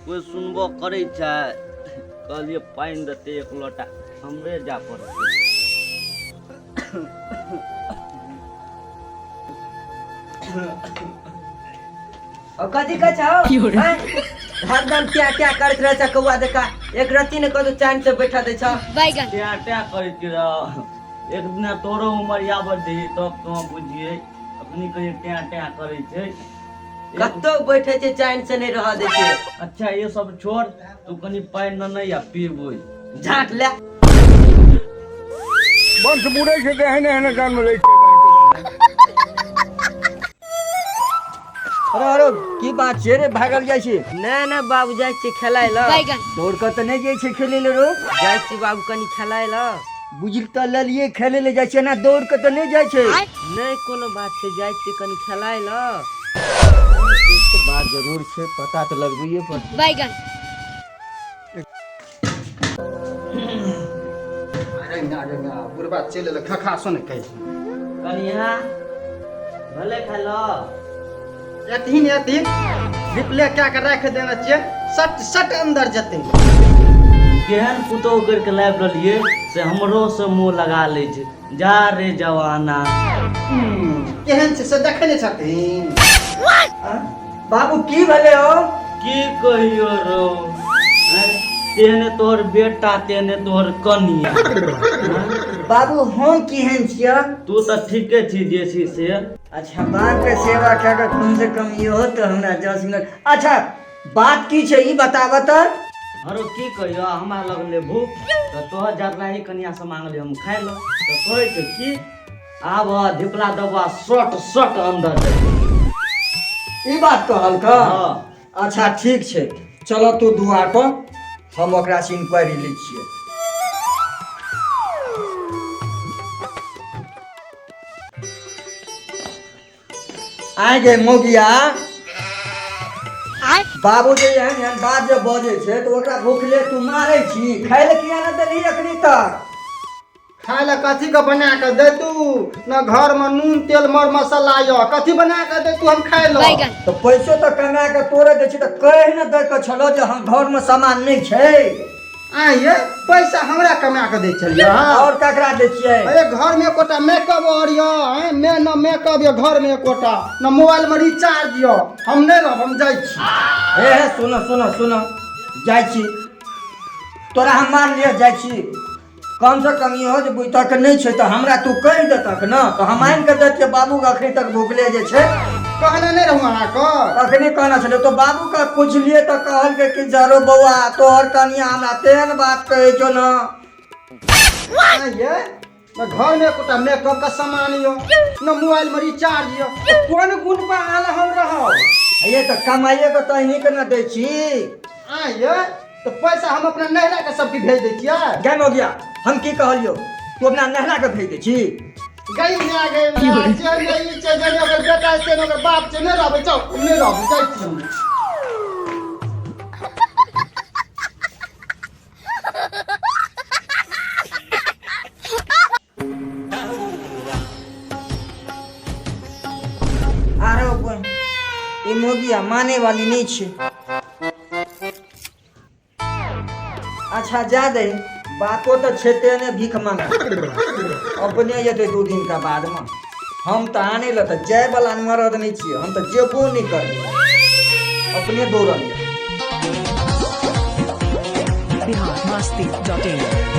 कोइ सुनबो करै छै? कहलियै पानि देतै एक लोटा, हमरे जा पड़तै। और कथी कहै छौ? आँय? हरदम ट्या ट्या करैत रहै छ कौआ जकाँ, एक रत्ती ने कतौ चैन से बैठा दै छ। बैगन ट्या ट्या करैत रह। एक दिना तोरो उमर आबऽ दही, तब तो बुझियै। अखनी कहियो ट्या ट्या करै छै। कतौ बैठे छै चैन से नहि रहऽ दै छै। अच्छा, ये सब छोड़, तू कनि पानि न नहि आ पीबै। झाँट ले। वंश बुड़ै छै तऽ एहने एहने जन्म लै छै। अरे अरे, की बात छै रे, भागल जाइ छी? नहि नहि बाबू, जाइ छियै खेलाय लए। बैगन दौड़ कऽ तऽ नहि जाइ छै खेलै लए रो? जाइ छी बाबू कनि खेलाय लए। बुझि तऽ लेलियै खेलै लए जाइ छै, एना दौड़ कऽ तऽ नहि जाइ छै। नहि कोनो बात छै, जाइ छियै कनि खेलाय लए। किछु तऽ बात जरूर छै, पता तऽ लगबैए पड़तै। बैगन अरे ना रे ना, बुढ़बा चलि एलै खखा सुन कहि। कनिया, भले खाय लो। एतहिन एतहिन रिप्ले कए के राखि देने छियै, सट सट अंदर जेतै। केहन पुतोह करके लाबि रहलियै से हमरो से मुँह लगा लै छै। जा रे जवाना। केहन छै से देखै नहि छथिन? बाबू, की भेलै हो? की कहियो रो, आँय? तेहने तोहर बेटा, तेहने तोहर कनिया। बाबू, हम केहन छियै? तू तऽ ठीके छी जे छी से। अच्छा, बापके सेवा कए कऽ कम से कम इहो तऽ हमरा जस मिलत। अच्छा, बात की छै, ई बताबऽ तऽ। हरो, की कहियो, हमरा लगले भूख तऽ तोहर जरलाही कनिया से मांगली हम खाइ लए, तऽ कहै छै की आब धिपला दबा सट सट अंदर जेतै। ई बात कहलक? हाँ। अच्छा, ठीक छै, चल तू दुआर पर, हम ओकरा से इंक्वायरी लै छियै। आइ गे मोगिया, बाबू जे एहन एहन बात जे बजै छै तऽ ओकरा भूखले तू मारै छी? खाय लए किया ने देलही अखनी तक? खाय लए कथी के बना के दैतू? न घर में नून तेल मर मसाला यऽ, कथी बना के दैतू हम खाय लए? बैगन तऽ पैसो तऽ कमा कऽ तोरे दै छी, तऽ कहि ने दै के छलो जे हम घरमे सामान नहि छै। आँय ये, पैसा हमरा कमा के दै छलियै? आओर ककरा दै छियै? अरे, घर में एकोटा मेकअप और यऽ? आँय, मे न मेकअप यऽ घर में एकोटा, न मोबाइल में रिचार्ज यऽ। हम नहि रहब, हम जाइ छी। हे हे, सुनो सुनो सुनो, जाइ छी तोरा हम मान लिअ जाइ छी, कम से कम इहो जे बुझतक नहि छै तऽ हमरा तू कहि देतक ने, तऽ हम आनि कऽ दैतियै बाबूके, अखनी तक भुखले जे छै। कहने नहि रहूँ अहाँके? अखनी कहने छलै तऽ बाबूके पुछलियै तऽ कहलकै कि जरो बौआ, तोहर कनिया हमरा तेहन बात कहै छौ ने। आँय ये, न घर में एकोटा मेकअप के सामान यऽ, न मोबाइल में रिचार्ज यऽ, तऽ कोन गुण पर अहाँ लग हम रहब? ये तऽ कमाइए के तऽ अहीं के ने दै छी। आँय ये, तऽ पैसा हम अपना नैहरा के सबके भेज दै छियै? गै मौगिया, हम की कहलियौ? तू अपना नहरा के भेज दै छी? गई माय, गई माय, जे नहि ई छै, जे नहि ओकर बेटा छै, ने ओकर बाप छै। नहि रहबै, जाउ, हम नहि रहबै, जाइ छी हम। आरो बहिन, ई मौगिया माने वाली नहि छै। अच्छा, जा दे, बातो तऽ छै तेने भीख मांगे, अपने जेतै 2 दिन का बादमे। हम तऽ आनै लए तऽ जाय वाला मरद नहि छियै, हम तऽ जेबो नहि करबै, अपने दौड़ल। बिहार मस्ती डॉट इन।